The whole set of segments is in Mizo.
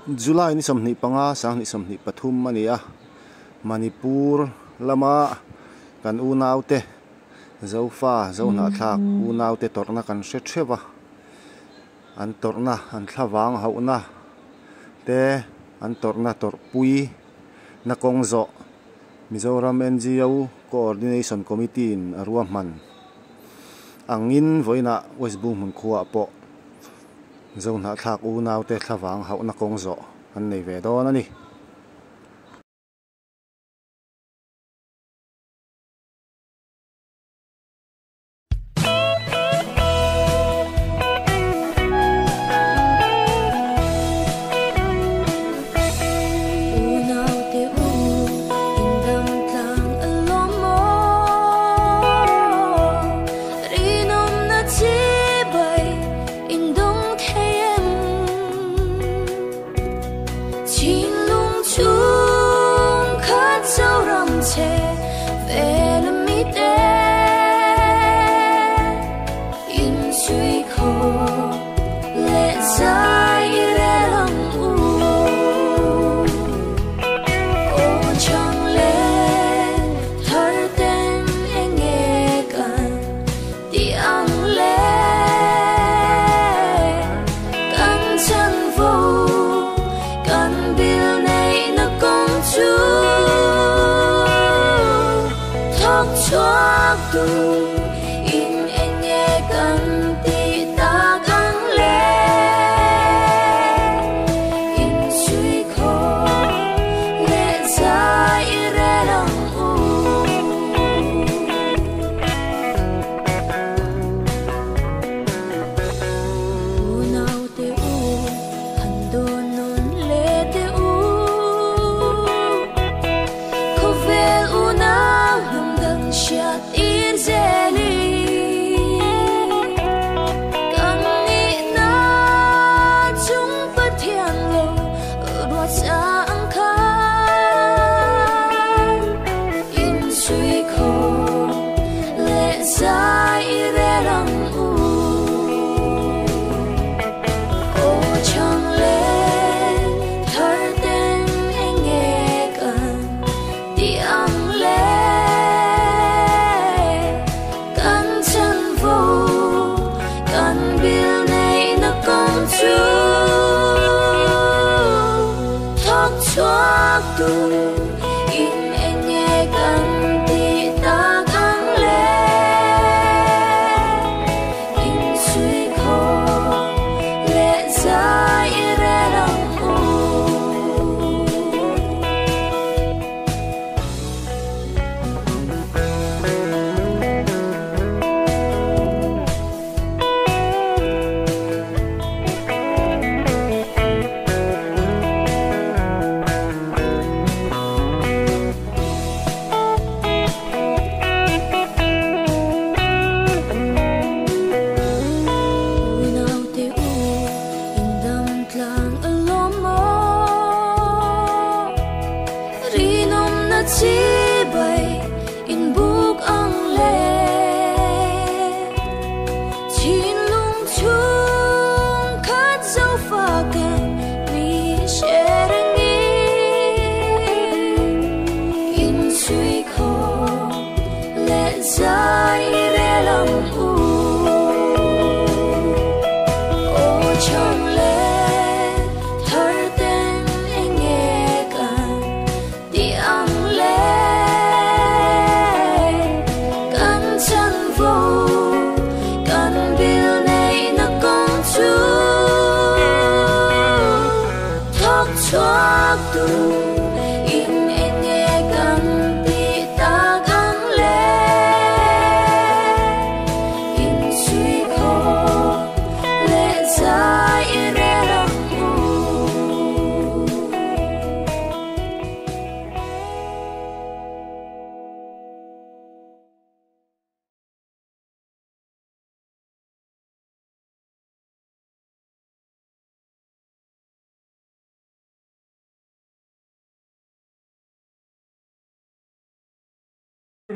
July ni 25 2023 a ni a, Manipur lama kan unaute Zofa Zohnahthlak unaute tawrhna kan hre theuh a, an tawrhna an thlavang hauhna te an tawrhna tawrhpui na kawng zawh Mizoram ngo Coordination Committee in a ruahman angin vawiinah West Bunghmun khuaah pawh Zohnahthlak unaute thlavang hauhna kawng zawh an nei ve dawn a ni.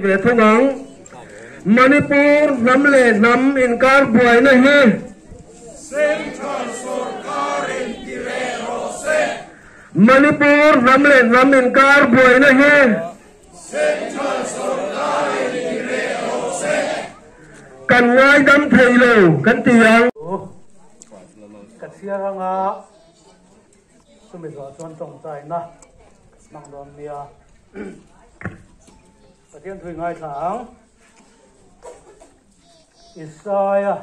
Ve thung ang. Manipur hnam leh hnam inkar buaina hi. Central sorkarin ti reh rawh se. Manipur hnam leh hnam inkar buaina hi Central sorkarin ti reh rawh se. Kan ngaidam thei lo kan ti ang. Ka chhiar anga chumi zawh chuan tawngtaina hmang dawn nia. Pathian thui ngaithla ang. Isaia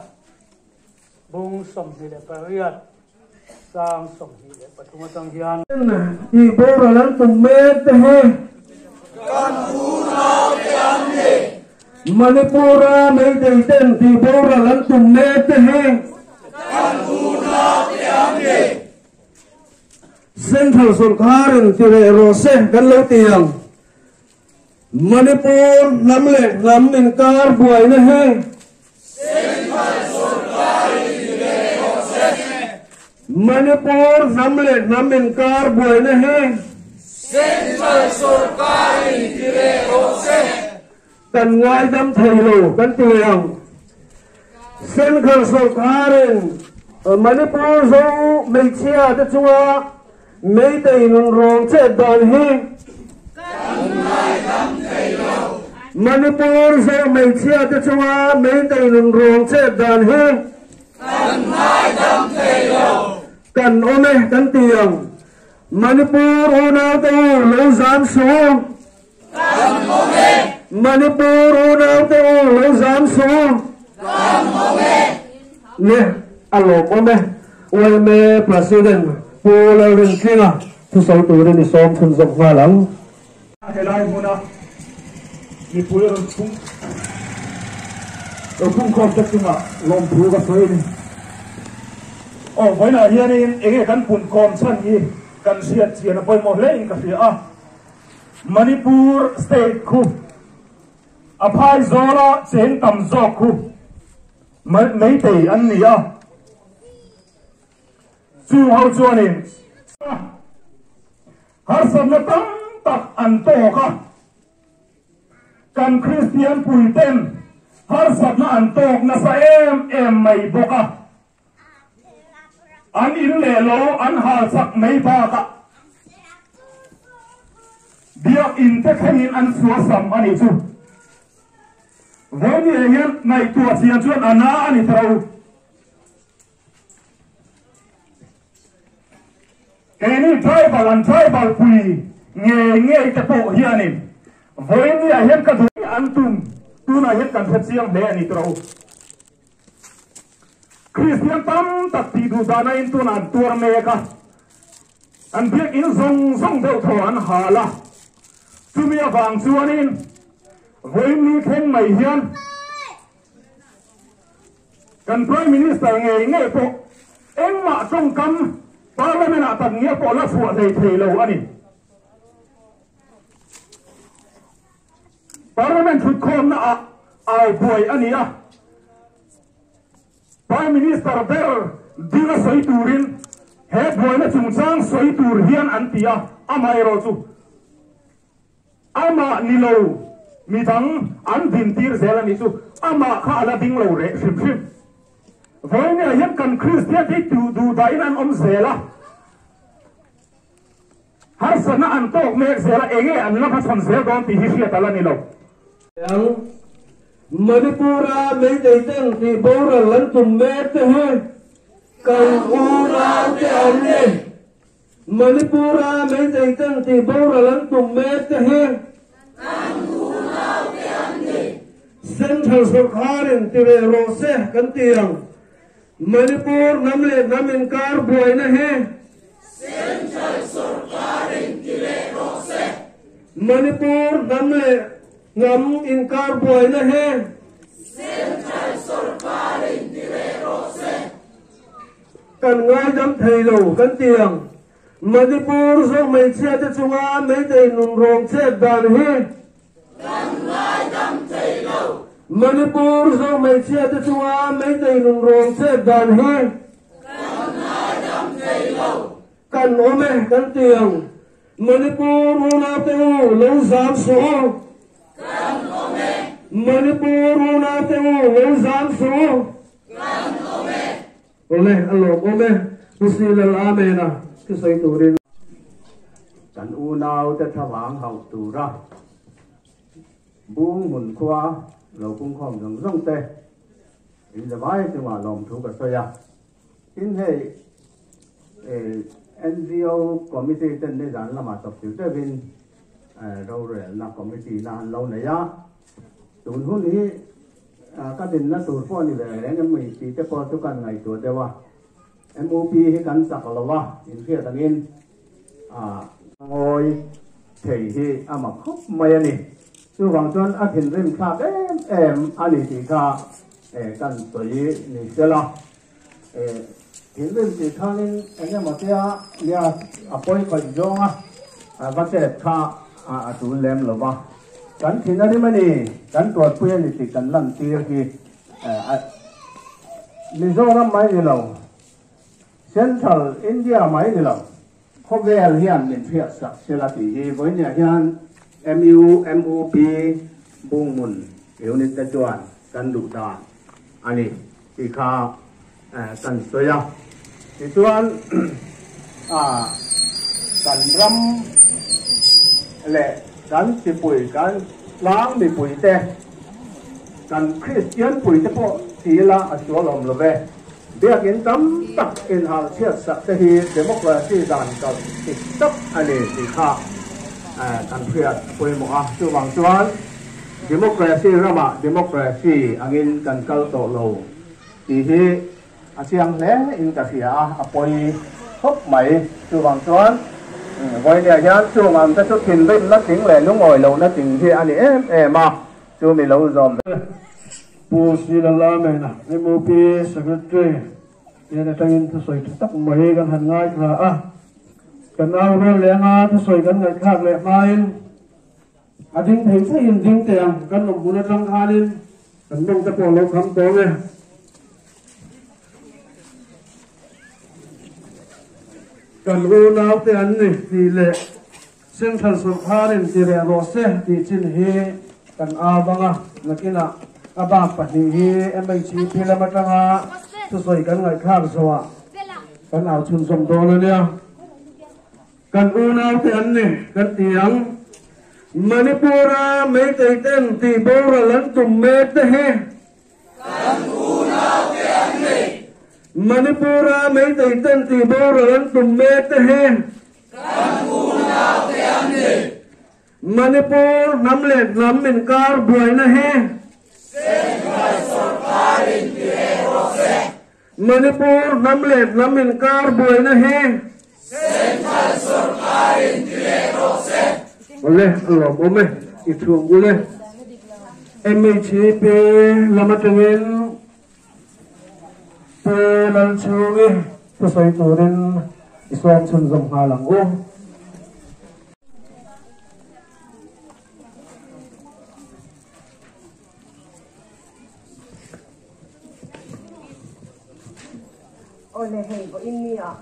bung 28 sang 23 atang hian. Tih boral an tum mek te hi. Kan unau te an ni. Manipur-a Meitei ten tih boral an tum mek te hi. Kan unau te an ni. Central sorkarin ti reh rawh se kan lo ti ang. Manipur hnam leh hnam inkar buaina hi Central sorkarin ti reh rawh se. Manipur hnam leh hnam inkar buaina hi Central sorkarin ti reh rawh se. Kan ngaidam thei lo kan ti leh ang. Central sorkarin Manipur Zo hmeichhia te chunga Meitei nun rawng chet dan hi Kan ngaidam thei lo. Manipur Zo hmeichhia te chunga Meitei nun rawng chet dan hi Kan ngaidam thei lo. Kan awm e kan ti ang. Manipur unaute u lo zam suh u. Kan awm e. Manipur unaute u lo zam suh u. Kan awm e. Ne a lawmawm e. Yma President Pu Lalrintlinga thusawi turin i sawm chhunzawm nghal ang. Helai hmuna mipui rawn phung lo phungkhawm te chungah lawmthu ka sawi a ni. Aw vawiinah hianin enge kan punkhawm chhan hi kan hriat chian a pawimawh hle in ka hria a. Manipur state khu a phai zawla cheng tam zawk khu Meitei an ni a, chung ho chuanin harsatna tam tak an tawk a, kan Kristian puiten harsatna an tawk nasa em em mai bawk a. An in leh lo an hal chak mai bakah biakinn te thlengin an suasam a nih chu. Vawiin hian ngaihtuah chian chuan a na a ni tho. Keini tribal an tribal pui ngei ngei te pawh hianin vawiin hian ka duh an tum tunah hian kan hre chiang hle a ni tho. Kristian tam tak tih duh dana in tuna an tuar mek a, an biakinn zawng zawng deuh thaw an hal a, chumi avang chuanin vawiin ni thleng mai hian kan Prime Minister ngei ngei pawh engmah tawngkam Parliament ah tak ngial pawh la chhuah hlei thei lo a ni. Parliament thutkhawmna ah au buai a ni a, Prime Minister ber ding a sawi turin he buaina chungchang sawi tur hian an ti a, amaherawh chu amah ni lo midang an din tir zel a nih chu amah kha a la ding lo reh hrim hrim. Vawinia hian kan Kristian te hi duh dahin an awm zel a. Harsatna an tawk mek zel a, enge an la hmachhawn zel dawn tih hi hriat a la ni lo. Ang Manipur-a Meitei ten tih boral an tum mek te hi kan unau te an ni. Manipur-a Meitei ten tih boral an tum mek te hi kan unau te an ni. Central sorkarin ti ve rawh se kan ti ang. Manipur hnam leh hnam inkar buaina hi Central sorkarin ti reh rawh se. Manipur hnam leh hnam inkar buaina hi Central sorkarin ti reh rawh se. Kan ngaidam thei lo kan ti ang. Manipur zawk hmeichhia te chunga Meitei nunrawng chet dan hi Kan ngaidam thei lo. Manipur zawk hmeichhia te chunga Meitei nunrawng chet dan hi Kan ngaidam thei lo. Kan awm e kan ti ang. Manipur unaute u lo zam suh u. Kan awm e. Manipur unaute u lo zam suh u. Kan awm e. Awle a lawm awm e. Pu Silal Amen a thusawi turin. Kan unaute thlavang hauh tura bung hmun khua lo pungkhawm zawng zawng te in zavai chungah lawmthu ka sawi a. Tin hei NGO committee ten nizan lamah chawpchilh deuhin rorelna committee na an lo nei a. Tun hun hi ka dinna tur pawh a ni ve reng em mai tih te pawh chu kan ngaihtuah deuh a. MUP hi kan chak lo a, inhriat angin a ngawi thei hi a mak khawp mai a ni. Chuvang chuan a thinrim thlak em em a ni tih kha kan sawi ni sela. Thinrim tih khanin eng emaw tia nia a pawi khawih zawnga va chet kha a tul lem lo va. Kan thin a rim a ni, kan tuarpui a ni tih kan lantir hi Mizoram mai ni lo, Central India mai ni lo, khawvel hian min hriat sak sela tih hi vawinia hian MU, MUP, Bunghmun unit te chuan kan duh dan a ni tih kha kan sawi a. Tichuan kan ram leh kan chipui, kan tlang mipui te, kan Kristian pui te pawh ti ila a sual awm lo ve. Biakin tam tak inhal chhiat sak te hi democracy dan kalh dik tak a ni tih kha kan hriat a pawimawh a. Chuvang chuan democracy ramah democracy angin kan kal tawh lo tih hi A chiang hle in ka hria a, a pawi khawp mai. Chuvang chuan vawinia hian chung ang te chu thinrimna ting leh lungawi lohna ting hi a ni em em a, chu mi lo zawm ve. Pu Silallamena, MOP Secretary nen atangin thusawi tha tak mai kan han ngaithla a. Kan au rual leh anga thusawi kan ngaihthlak leh hmain a ding thei theiin ding teh ang, kan awm hmun atang khanin kan mawng te pawh a lo kham tawng e. Kan unaute an ni tih leh Central Sawrkharin ti reh rawh se tih chin hi kan au vang a, nakinah a bak pahnih hi MHEP lam atanga thusawi kan ngaihthlak zawhah kan au chhunzawm dawn a nia. Kan unaute an ni kan ti ang. Manipur-a Meitei ten tih boral an tum mek te hi. Kan unaute an ni. Manipur-a Meitei ten tih boral an tum mek te hi. Kan unaute an ni. Manipur hnam leh hnam inkar buaina hi. Central sawrkarin ti reh rawh se. Manipur hnam leh hnam inkar buaina hi. Central sawrkarin ti reh rawh se. Awle, a lawmawm e, i chhung ul e. MHEP lam atangin Pu Lalchhungi thusawi turin i sawm chhunzawm nghal ang u. Awle hei vawiin ni ah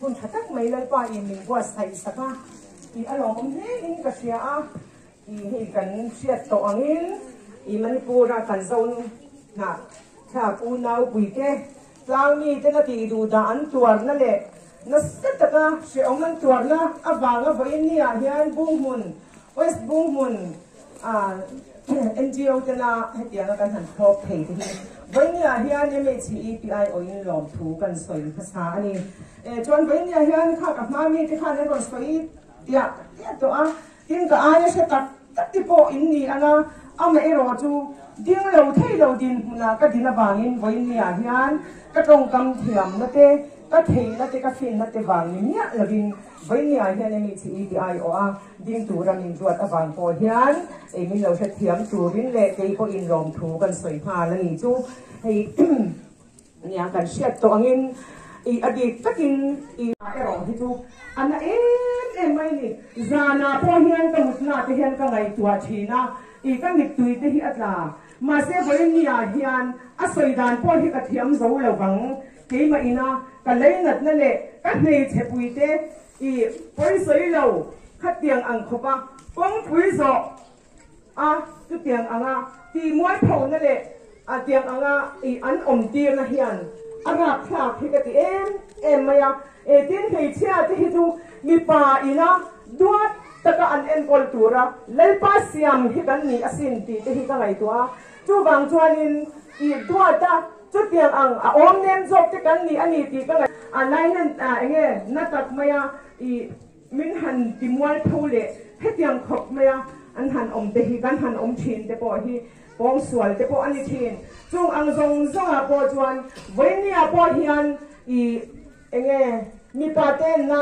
hun tha tak mai Lalpa in min buatsaih sak a, i a lawmawm hle in ka hria a, i hei kan hriat tawh angin i Manipur a kan zo hnah thlak unau puite tlang mi te na tih duh dah an tuarna leh nasa taka hrehawm an tuarna avanga vawiin ni ah hian Bunghmun West Bunghmun A NGO tena hetianga kan han thlawp thei te hi Vainia hian MHEPI awin lawmthu kan sawi hmasa a ni. E chuan Vainia hian kha ka hma mi te khan an rawn sawi tiah tiah tawh a, tin ka aia hre tak tak te pawh in ni ang a, amaherawh chu ding lo thei lo dinhmunah ka din avangin Vainia hian ka tawngkam thiamna te, ka theihna te, ka finna te vang ni miah lovin Vainia hian MHEPI awh a. Ding tura min ruat avang pawh hian ei min lo hrethiam turin leh kei pawhin lawmthu kan sawi nghal a ni chu hei nia kan hriat tawh angin i a dik takin i erawh hi chu a na em em mai ni. Zanah pawh hian ka mutna te hian ka ngaihtuah thin a, i ka mittui te hi a tla. Mahse vawiin niah hian a sawi dan pawh hi ka thiam zo lo vang keimah ina ka leinatna leh ka hmeichhe puite I pawisawi lo khatiang ang khawp a kawngpui zawh a chutiang anga tihmuai phona leh a tiang anga i an awm tirna hian a rapthlak hi ka ti em em mai a. E tin hmeichhia te hi chu mipa ina duat taka an enkawl tura Lalpa siam hi kan ni asin tih te hi ka ngaihtuah a. Chuvang chuanin i duat a, chutiang ang a awm nem zawk te kan ni a ni tih ka ngaihtuah a. Lainan enge na tak mai a i min han ti mualpho leh hetiang khawp mai a an han awm te hi kan han awm thin te pawh hi Pawngsual te pawh a ni thin. Chung ang zawng zawngah pawh chuan vawinia pawh hian i enge mipa tenna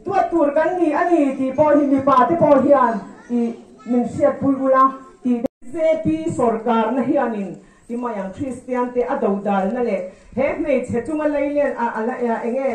duat tur kan ni a ni tih pawh hi mipa te pawh hian i min hriatpui ula tih te. Bjp sawrkarna hianin ti mai ang Kristian te a dodalna leh he hmeichhe chunga leilen a ala enge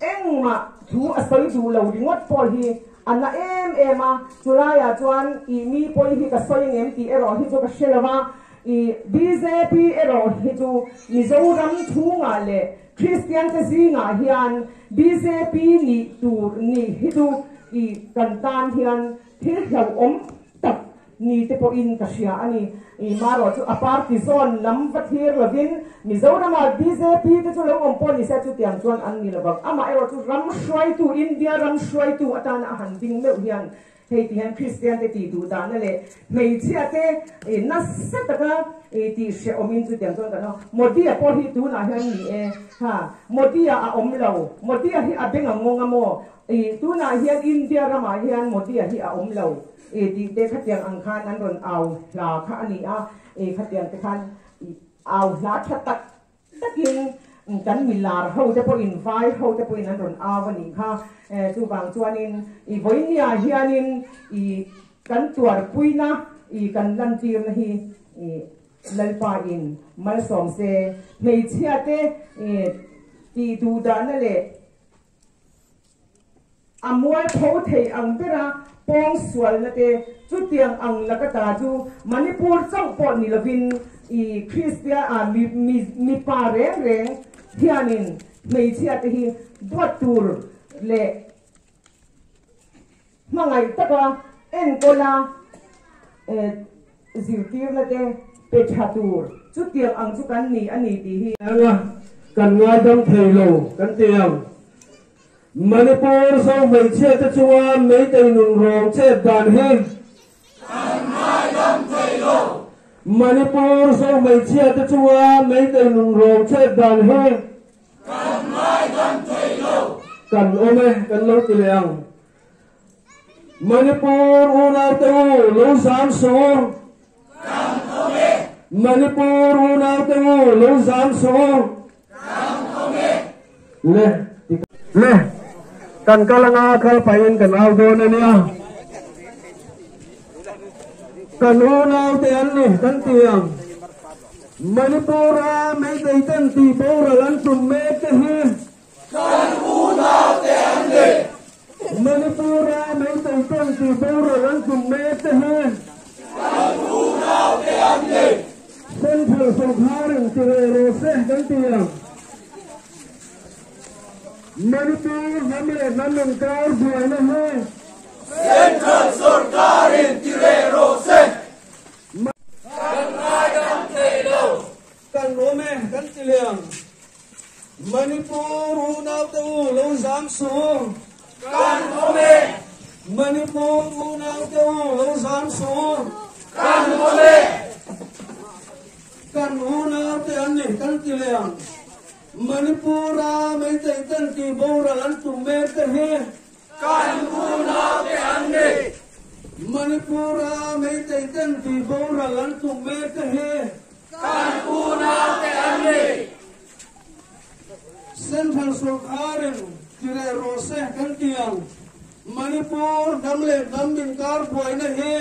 Engmah thu a sawi duh lo ringawt pawh hi a na em em a, chulaiah chuan i mi pawi hi ka sawi ngem tih erawh hi chu ka hre lo a, i bjp erawh hi chu Mizoram chhungah leh Kristian te zingah hian bjp nih tur nih hi chu i kan tan hian thil hlauhawm tak Ni te pawhin ka hria a ni. I marawh chu a party zawn lam va thlir lovin Mizorama bjp te chu lo awm pawh ni se chutiang chuan an ni lovang. Amaherawh chu ram hruaitu, India ram hruaitu atana a han ding meuh hian hei ti hian Kristian te tih duh dahna leh hmeichhia te nasa taka tih hrehawmin chutiang chuan kan awm. Modi-a pawh hi tunah hian ni e, ha, Modi-a a awm lo. Modi-a hi a beng a ngawng a maw? I tunah hian India ramah hian Modi-a hi a awm lo. I tih te khatiang ang khan an rawn au hla kha a ni a, i khatiang te khan i au hla tha tak takin kan milar ho te pawhin vai ho te pawhin an rawn au a nih kha. Chuvang chuanin i vawinia hianin i kan tuarpuina i kan lantirna hi i Lalpa in malsawm se, hmeichhia te i tih duhdahna leh A mualpho thei ang bera pawng sualna te chutiang ang laka ta chu Manipur chauh pawh ni lovin i Kristian a mi mi mipa reng reng hianin hmeichhia te hi duat tur leh hmangaih taka enkawla zirtirna te pe tha tur chutiang ang chu kan ni a ni tih hi. Anga kan ngaidam thei lo kan ti ang. Manipur zo hmeichhia te chunga Meitei nun rawng chet dan hi. Kan ngaidam thei lo. Manipur zo hmeichhia te chunga Meitei nun rawng chet dan hi. Kan ngaidam thei lo. Kan awm e, kan lo ti leh ang. Manipur unaute u lo zam suh u. Kan awm e. Manipur unaute u lo zam suh u. Kan awm e. Le, le, kan kal anga kal pahin kan au dawn a nia. Kan unaute an ni kan ti ang. Manipur-a Meitei ten tih boral an tum mek te hi. Kan unaute an ni. Manipur-a Meitei ten tih boral an tum mek te hi. Kan unaute an ni. Central sawrkharin ti reh rawh se kan ti ang. Manipur hnam leh hnam inkar buaina hi. Central sawrkharin ti reh rawh se. Kan ngaidam thei lo. Kan awm e, kan ti leh ang. Manipur unaute u lo zam suh u. Kan awm e. Manipur unaute u lo zam suh u. Kan awm e. Kan unaute an ni, kan ti leh ang. Manipur-a Meitei ten tih boral an tum mek te hi. Kan unaute an ni. Manipur-a Meitei ten tih boral an tum mek te hi. Kan unaute an ni. Central sawrkarin ti reh rawh se kan ti ang. Manipur hnam leh hnam inkar buaina hi.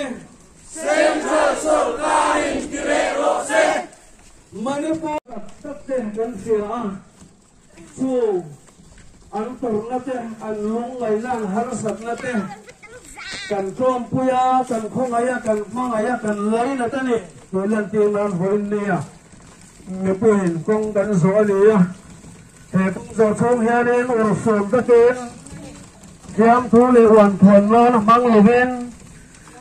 Central sawrkarin ti reh rawh se. Manipur tak tak te kan hria a. Chu an tawrhna te, an lungngaihna, an harsatna te kan tlawmpui a, kan khawngaih a, kan hmangaih a, kan lainat a ni. Tih lantir nan vawiin nia mipuiin kawng kan zawh a ni a, he kawng zawh chhung hianin urhsun takin thiamthu leh uanthuan nan hmang lovin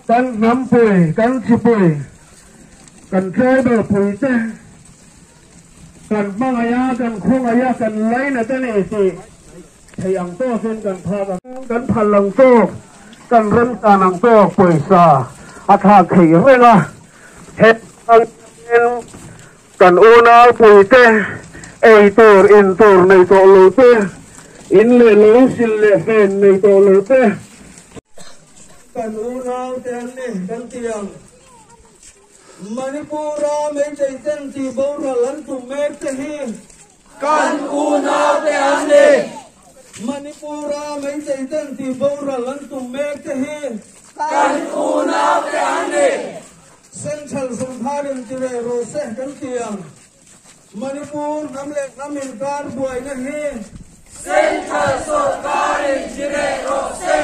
kan hnampui, kan chipui, kan tribal puite. Kan hmangaih a, kan khawngaih a, kan lainat a ni tih theih ang tawkin kan phak ang. Kan phal ang tawk, kan remchan ang tawk pawisa a thlak theih reng a. He angin kan unau puite ei tur, in tur nei tawh lo te, in leh lo, sil leh fen nei tawh lo te, Kan unau te an ni kan ti ang. Manipur-a Meitei ten tih boral an tum mek te hi. Kan unau te an ni. Manipur-a Meitei ten tih boral an tum mek te hi. Kan unau te an ni. Central sawrkharin ti reh rawh se kan ti ang. Manipur hnam leh hnam inkar buaina hi. Central sawrkarin ti reh rawh se.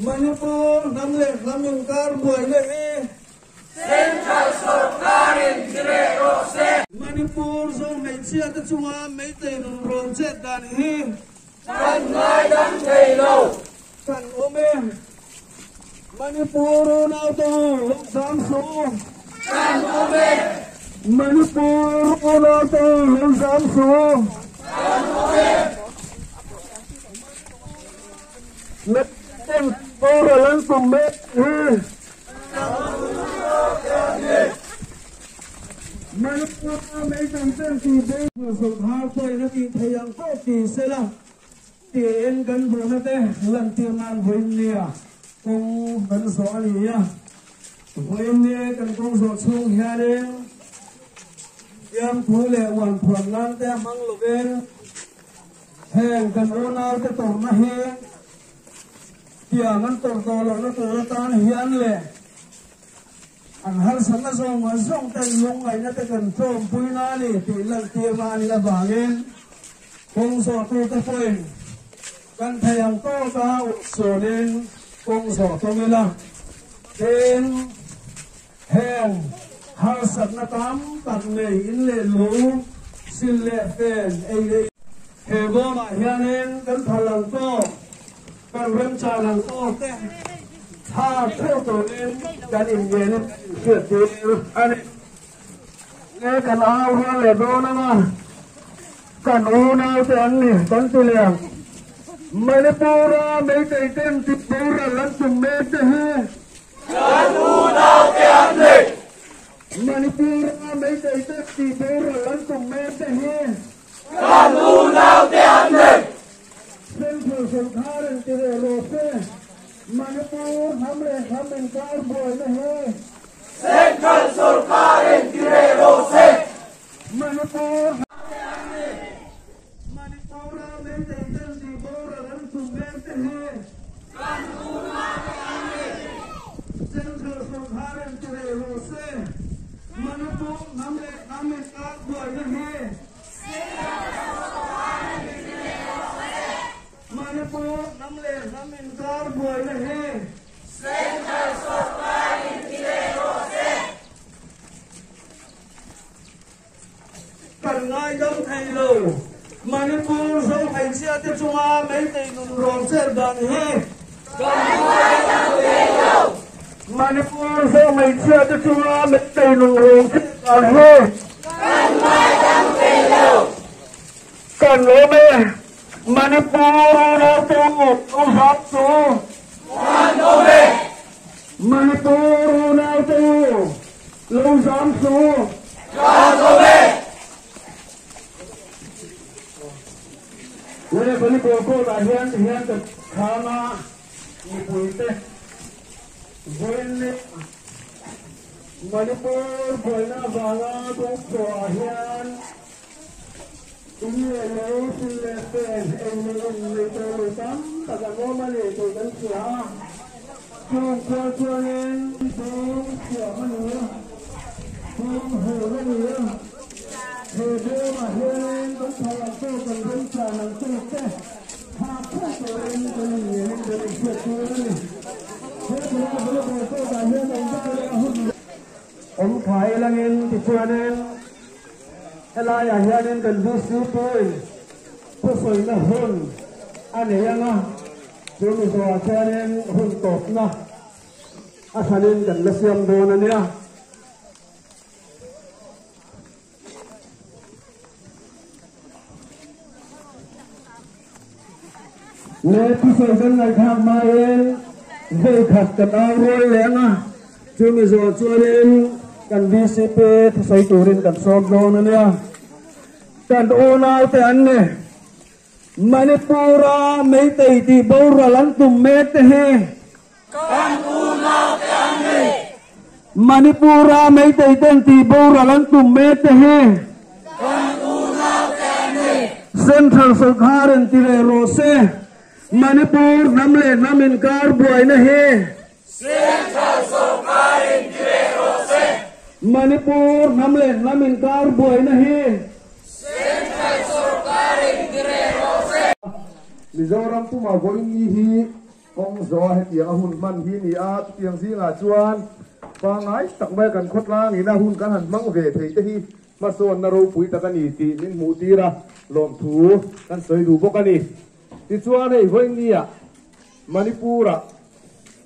Manipur hnam leh hnam inkar buaina hi. Central sawrkarin ti reh rawh se. Manipur zo hmeichhia te chunga Meitei nun rawn chet dan hi. Kan ngaidam thei lo. Kan awm e. Manipur unaute u lo zam suh u. Kan awm e. Manipur unaute u lo zam suh u. Kan awm e. Meitei boral an tum mek hi. Manipur a Meitei ten tih boral sawrkhar pawhin a tih theih ang tawk tih sela. Tiin kan duhna te lantir nan vawiin nia kawng kan zawh a ni a. Vawiin nia kan kawng zawh chhung hianin fiamthu leh uanphuan nan te hmang lovin heng kan unau te tawrhna hi tiang an tawrh tawh lohna tur atan hian leh an harsatna zawng zawng ten lungngaihna te kan tlawmpui na a ni tih lantir na a nih avangin kawng zawhtute pawhin kan thei ang tawka ulhsunin kawng zawh tum ila. Tin, heng harsatna tam tak nei in leh lu, sil leh fen, ei leh He bawmah hianin kan phal ang tawk, kan remchan ang tawk te tha theuh turin kan inngenin kan inhriattir a ni. Nge kan au rual leh dawn anga kan unaute an ni kan ti leh ang. Manipur-a Meitei ten tih boral an tum mek te hi. Kan unaute an ni. Manipur-a Meitei ten tih boral an tum mek te hi. Kan unaute an ni. Central sawrkharin ti reh rawh se. Manipur hnam leh hnam inkar buaina hi. Central sawrkarin ti reh rawh se. Manipur Manipur-a Meitei ten tih boral an tum mek te hi. Kan unaute an ni. Central sawrkarin ti reh rawh se. Manipur hnam leh hnam inkar buaina hi. Central sawrkarin ti reh rawh se. Manipur hnam leh hnam inkar buaina hi. Central sawrkarin ti reh rawh se. Kan ngaidam thei lo. Manipur zo hmeichhia te chunga Meitei nun rawn cher dan hi. Kan ngaidam thei lo. Manipur zo hmeichhia te chunga Meitei nun rawn cher dan hi. Kan ngaidam thei lo. Kan awm e. Manipur unaute u lo zam su. Kan awm e. Manipur unaute u lo zam su. Kan awm e. Le Manipur court-ah hian tihian ka chhang a, mipuite vawiin leh Manipur buaina avanga kawngchhuahah hian In leh lo, thil leh pen, ei leh in nei tawh lo tam tak an awm a ni tih kan hria a. Chung kual chuanin bawng siam a ni a, bawng hur a ni a. He bawngah hianin kan phal ang tawk, kan remchan ang tawk te thlak theuh turin kan inngenin kan inhriat tir a ni. He thila volleyball court-ah hian awm vek ila a hun awm tha ilangin tichuanin Helaiah hianin kan VC puin thusawina hun a nei ang a, chu mi zawhah chuanin hun tawpna a hranin kan la siam dawn a nia. Le thusawi kan ngaihthlak hmain vawi khat kan au rual leh ang a, chumi zawh chuanin kan VCP thusawi turin kan sawm dawn a nia. Kan unaute an ni. Manipur-a Meitei tih boral an tum mek te hi. Kan unaute an ni. Manipur-a Meitei ten tih boral an tum mek te hi. Kan unaute an ni. Central sawrkharin ti leh rawh se. Manipur hnam leh hnam inkar buaina hi. Central sawrkarin ti leh rawh se. Manipur hnam leh hnam inkar buaina hi. Central sawrkarin ti leh rawh se. Mizoram puma vawiin hi Kawng zawha hetiang a hun hman hi ni a, chutiang zingah chuan pangngai tak mai kan khawtlangin a hun kan han hmang ve thei te hi hmasawnna ropui tak a ni tih min hmuh tir a, lawmthu kan sawi duh bawk a ni. Tichuan hei vawinia Manipur-ah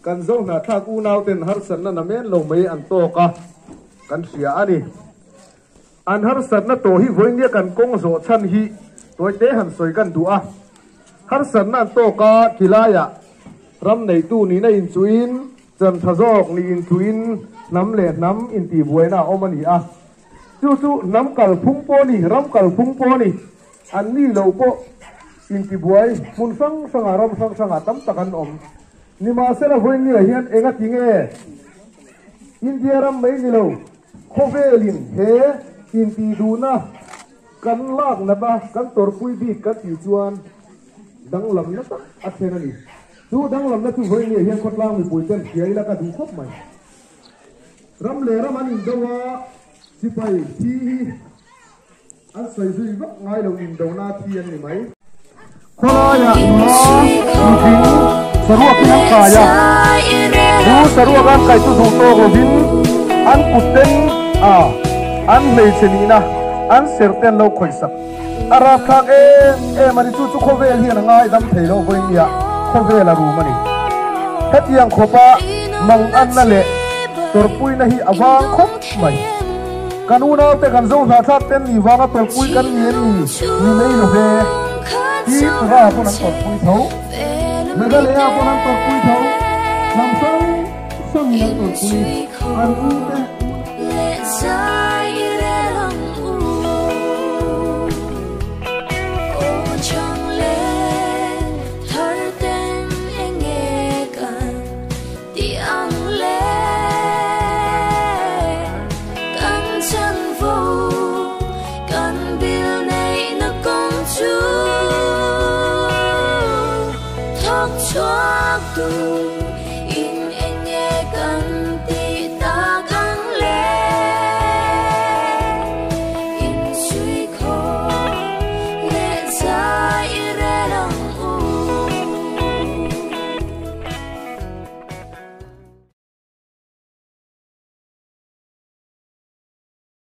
kan zo hnahthlak unauten harsatna namen lo mai an tawk a, kan hria a ni. An harsatna tawh hi vawinia kan kawng zawh chhan hi tawite han sawi kan duh a. Harsatna an tawk a, khilaiah ram neitu nihna inchuhin, chan tha zawk nih inchuhin hnam leh hnam intihbuaina a awm a ni a. Chu chu hnam kalphung pawh a ni, ram kalphung pawh a ni. An ni lo pawh intibuai hmun hrang hrangah, ram hrang hrangah tam tak an awm. Nimahsela vawinia hian engati nge India ram mai ni lo, Khawvelin he intihduhna kan lak nata kan tawrhpui bik kan tih chuan danglamna tak a thlen a ni. Chu danglamna chu vawinia hian khawtlang mipui ten hria ila ka duh khawp mai. Ram leh ram an indo a, sipai thi hi an sawi zui vak ngai lo indona thi an ni mai. Khawlaiah nula nutling saruakin an kai a, chu saruak an kai chu duh tawk lovin an kut ten a an hmeichhe nihna an ser te an lo khawih sak. A rapthlak em em a ni, chu chu khawvel hian a ngaidam thei loh vawinia khawvel a rum a ni. Hetiang khawpa manganna leh tawrhpuina hi a vang khawp mai. Kan unaute kan zo hnahthlak ten ni vanga tawrhpui kan ni em ni? Ni mai lo ve. Tin Ra pawn an tawrhpui tho. Meghalaya pawn an tawrhpui tho. Hnam hrang hrangin an tawrhpui. An ute. Ti ang le kan chanvo kan bil neihna kawng chu thawk chhuak tu.